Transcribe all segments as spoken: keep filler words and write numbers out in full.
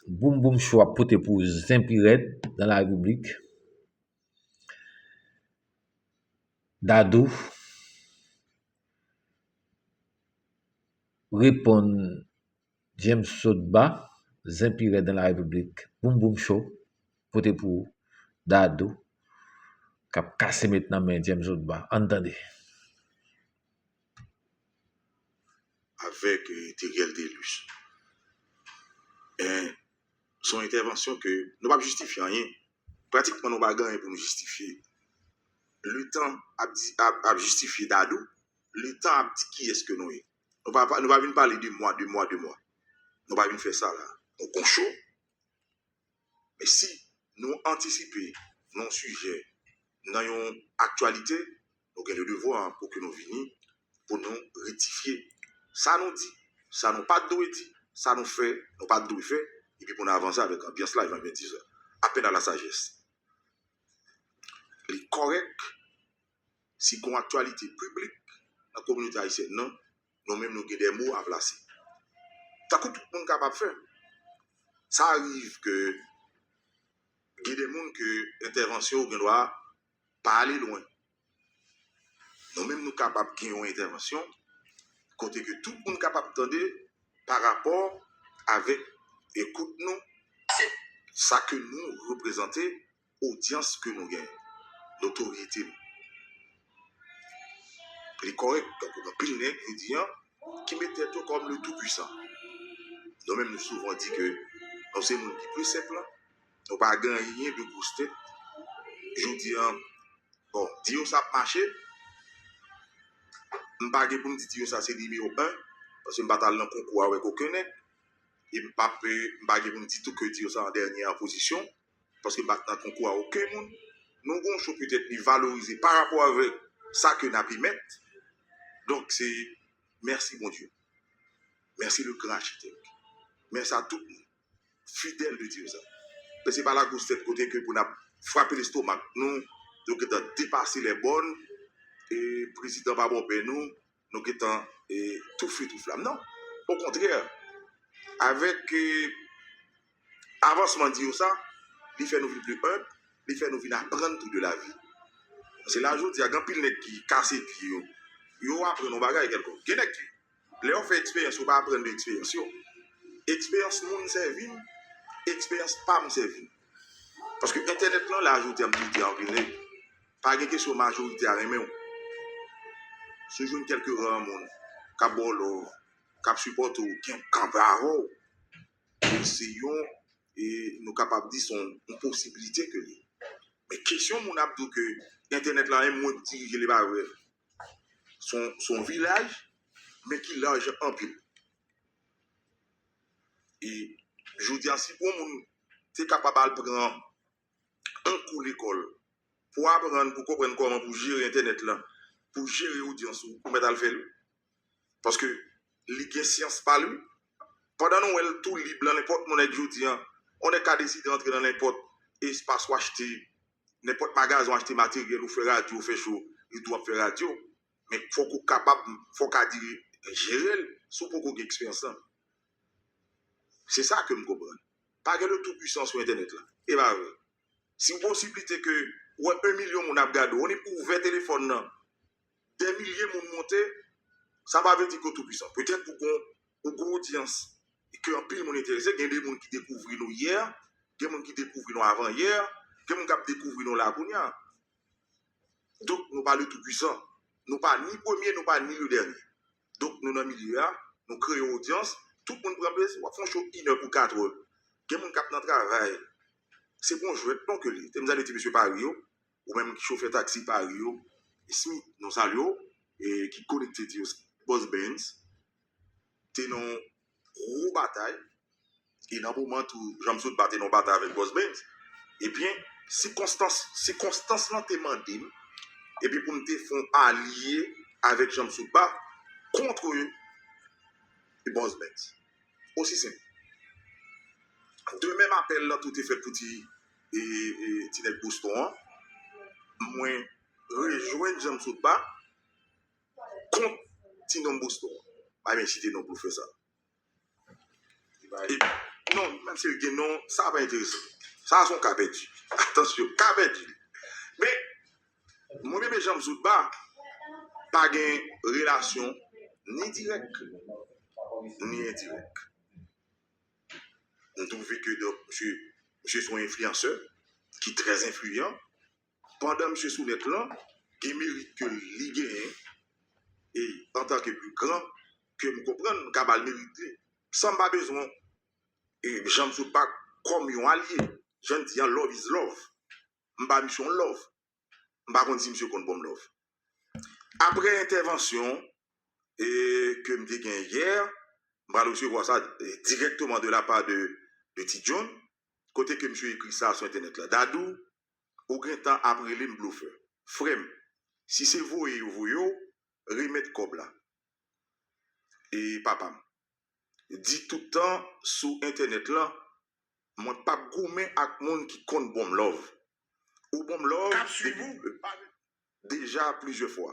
Boum Boum Show ap pote pou w Zen Pi Rèd dans la République. Dadou reponn James Sotba, Zen Pi Rèd dans la République. Boum Boum Show pote pou w Dadou k ap kase met nan men James Sotba. Ann tande. Avèk eh, Teriel Delus. Eh, se yon entèvansyon ke nou p ap jistifye anyen. Pratikman, nou pa gen anyen pou nou jistifye. Letan ap, di, ap, ap jistifye Dadou, letan ap di kiyès ke nou ye. Nou pa, nou pa vin pale de mwa, de mwa, de mwa. Nou pa vin fè sa la. Nou gon show. Men si nou antisipe nan yon sijè, nan yon aktyalite, nou gen le devwa pou ke nou vini, pou nou rektifye sa nou di, sa nou pa t dwe di, sa nou fè, nou pa t dwe fè, epi pou nou avanse avèk anbyans la, jan m te di sa. Appel à la sagesse. Li kòrèk si gon aktyalite piblik nan kominote ayisyèn nan, nou menm nou gen de mo a plase. Tankou tout moun kapab fè. Sa rive ke gen de moun ke entèvansyon yo gen dwa pa ale lwen. Nou menm nou kapab gen yon entèvansyon kote ke tout moun kapab tande pa rapò avèk ekout nou, sa ke nou reprezante, odyans ke nou genyen, notorite nou. Li kòrèk, tankou anpil nèg, jodi a, ki met tèt yo kòm le tout puissant. Nou menm, nou souvan di ke nou se moun ki pi senp lan, nou pa gen anyen de gwostèt. Jodi a, bon, di yo sa ap mache, m pa gen pou m di di yo sa se nimewo en, paske m pa t al nan konkou avèk okenn nèg, e m p ap, m pa gen pou m di tou ke di yo sa an dènye an pozisyon, paske m pa t nan konkou a okenn moun. Nou gon show petèt li valorize pa rapò avèk sa ke n ap emèt. Donk, se mèsi Bondye. Mèsi le gran achitèk. Mèsi a tout moun. Fidèl de Dye sa. Men se pa lagwostèt kote ke pou n ap frape lestomak nou, nou gentan depase lè bòn, e prezidan pa bòpè nou, nou gentan e, toufe tou flam. Non. Okontrè, avèk e, avansman di yo sa, li fè nou vin pli enb, li fè nou vin aprann tou de lavi. Se la jodi a, gen anpil nèg ki kase pye yo, yo aprann yon bagay kèlkonk. Gen nèg ki, lè yo fè eksperyans, yo pa aprann de eksperyans yo. Eksperyans moun sèvi m, eksperyans pa m sèvi m. Paske entènèt lan, la jodi a, m di w di anpil nèg, pa gen kesyon majorite a renmen w. Si w jwenn kèlke ra moun k ap ba w love, k ap sipòte w, k ap kanpe avè w, se yon, e nou kapab di se yon, yon posiblite ke li ye. Men kesyon moun ap di w ke entènèt la menm mwen k dirije l, e pa vre. Se yon, se yon vilaj, men ki laj anpil. E jodi a, si pou yon moun te kapab al pran yon kou lekòl pou aprann, pou konprann kòman pou jere entènèt lan, pou jere odyans ou, ou mèt al fè l wi. Paske li gen syans pa l wi. Pandan nou wè l tou lib lan, nenpòt moun nèg jodi a, yon nèg ka deside antre nan nenpòt espas ou achte, nenpòt magazen ou achte materyèl ou fè radyo, ou fè show, li tou ap fè radyo. Men fòk ou kapab, fòk ou ka di jere l si w poko gen eksperyans lan. Se sa ke m konprann. Pa gen le tout puissant sou entènèt la. E pa vre. Si w posiblite ke w wè yon milyon moun ap gade w, ou ouvè telefòn nan, dè milye moun monte, sa pa vle di ke w tou puissant. Petèt ou gon, ou gon odyans ke anpil moun enterese, gen de moun ki dekouvri nou yè, gen moun ki dekouvri nou avan yè, gen moun k ap dekouvri nou la kounye a. Donk, nou pa le tout puissant. Nou pa ni premye, nou pa ni le dènye. Donk, nou nan milye a, nou kreye yon odyans, tout moun pran plezi, w ap fè yon show inè pou katrè. Gen moun k ap nan travay. Se pa yon jwèt non ke li ye. Te m salye ti mesye Paris yo, ou menm ki chofè taksi Paris yo, Smith, nou salye w, e ki konekte di yo, Boss Benz, te nan yon gwo batay, e nan moman tou, Janm Sotba te nan yon batay avèk Boss Benz, ebyen, sikonstans, sikonstans lan te mande m, epi pou m te fè yon alye avèk Janm Sotba kont Boss Benz. Osi senp. De menm apèl lan tou te fèt pou ti, e, e, ti nèg Boston an, mwen rejwenn Janm Sotba kont ti nonm Boston an. Pa menm site non pou fè sa. E, Non, menm si l gen non, sa pa enteresan. Sa se yon ka pèdi. Atansyon, ka pèdi. Men, mwen menm e Janm Soutba pa gen relasyon ni dirèk ni endirèk. M twouve ke donk, misye, misye se yon enfliyansè ki trè enfliyan. Pandan misye sou nèt lan, gen merit ke li genyen, e antanke pli gran, ke m konprann, m ka ba l merit li. San m pa bezwen e Janm Soutba kòm yon alye. Jan di an, love is love. M ba misye yon love. M pa konn si misye konn bon love. Apre entèvansyon e ke m te gen yè, m pral resevwa sa e, dirèkteman de la pa de, de Ti John, kote ke misye ekri sa sou entènèt la. Dadou, ou gentan ap rele m blofè. Frè m, si se voye yo voye w, remèt kòb la. E papa m, di tout tan sou entènèt lan, mwen p ap goumen ak moun ki konn bon m love. Ou bon m love depi, deja plizyè fwa.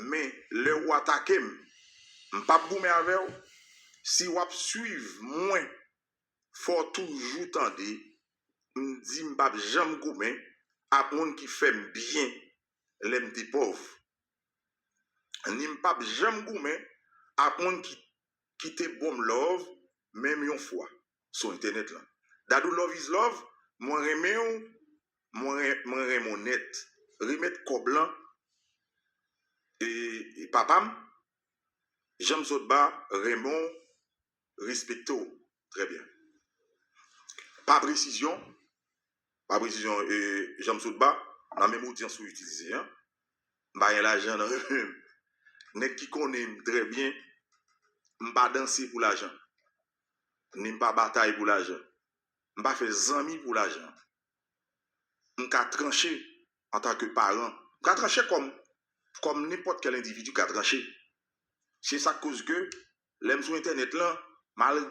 Men lè w atake m, m p ap goumen avè w. Si w ap swiv mwen, fò w toujou tande m di m p ap janm goumen ak moun ki fè m byen lè m te pòv. Ni m p ap janm goumen ak moun ki, ki te bon m love menm yon fwa sou entènèt lan. Dadou, love is love, mwen renmen w, mwen, ren- mwen renmen w nèt. Remèt kòb lan e, e papa m, Janm Soutba renmen w, respekte w. Trè byen. Pa presizyon, pa presizyon, e, Janm Soutba, nan menm odyans ou itilize an, m pa gen lajan nan men m. Nèg ki konnen m trè byen, m pa danse pou lajan. Ni m pa batay pou lajan. M pa fè zanmi pou lajan. M ka tranche antanke paran. M ka tranche kòm, kòm nenpòt kèl endividi ka tranche. Se sa k koz ke lè m sou entènèt lan, malgre